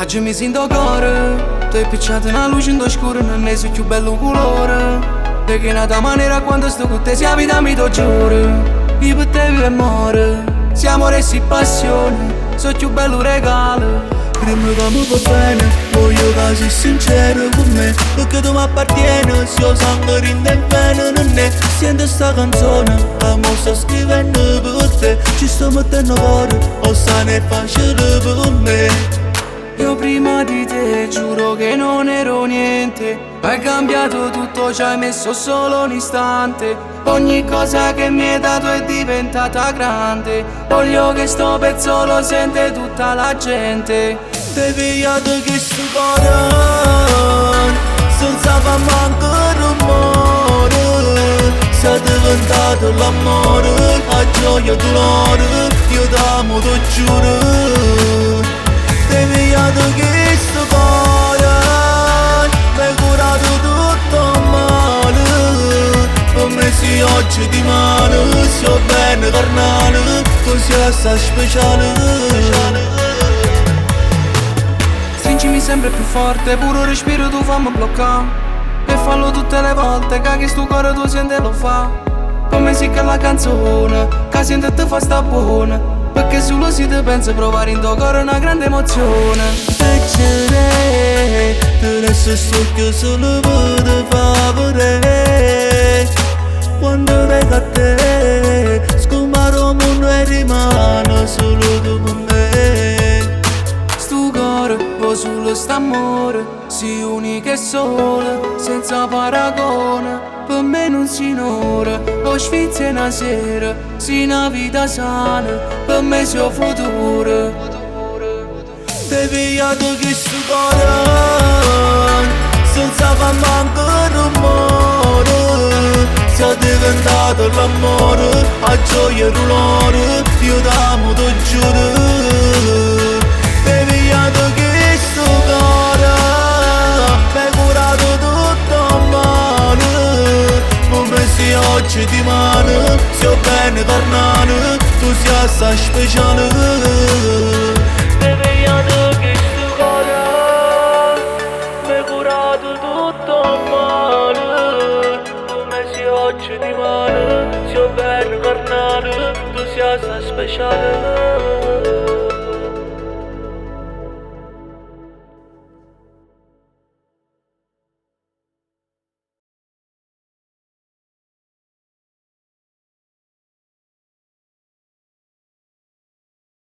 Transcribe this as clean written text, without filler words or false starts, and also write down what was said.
T'aggio miso 'int' 'o core. Tu 'e appicciato na luce 'int' 'o scuro, nun è cchiù bello colore. Perché n'ata maniera quando sto con te, si 'a vita mi to giuro. Io per te vivo e moro. Si amore e si passione, so cchiù bello regalo. Dimmi che mi va bene, voglio che sei sincero con me. Perché tu mi appartieni, se io sangue rinde in vene non è. Senti sta canzone, che mo sto scrivendo per te. Ci sto mettendo cuore, o sa ne è facile per me. Io prima di te giuro che non ero niente. Hai cambiato tutto, ci hai messo solo un istante. Ogni cosa che mi hai dato è diventata grande. Voglio che sto pezzo lo sente tutta la gente. Te pigliato questo cuore, senza far manco rumore. Sei diventato l'amore, la gioia e dolore. Io t'amo, te giuro. Te pigliato questo cuore, mi hai curato tutto il male. Per me se oggi dimane, se ho bene carnale, tu sei assai speciale. Stringimi sempre più forte, pure respiro tu fammi bloccare. E fallo tutte le volte che questo cuore tu sente lo fa. Come si che la canzone, che sente te fa sta buona. Perché solo se ti penso provare in tuo cuore una grande emozione. Piacere, te resto stocchio solo per te favore. Quando vengo a te, scompare il mondo e rimane solo tu con me. Sto cuore va solo st'amore, si unica e sola, senza paragone. Per me non si un'ora, o sfizia una sera, si una vita sana, per me sei il futuro. Te pigliato questo cuore, senza far manco rumore. Sei diventato l'amore, la gioia e il dolore. Io t'amo, te giuro. Te pigliato questo cuore, mi hai curato tutto il male. Come se oggi dimane, se ho bene carnale, tu sei assai speciale. Te pigliato questo cuore, mi hai curato tutto il male. Come se oggi dimane, se ho bene carnale, tu sei assai speciale.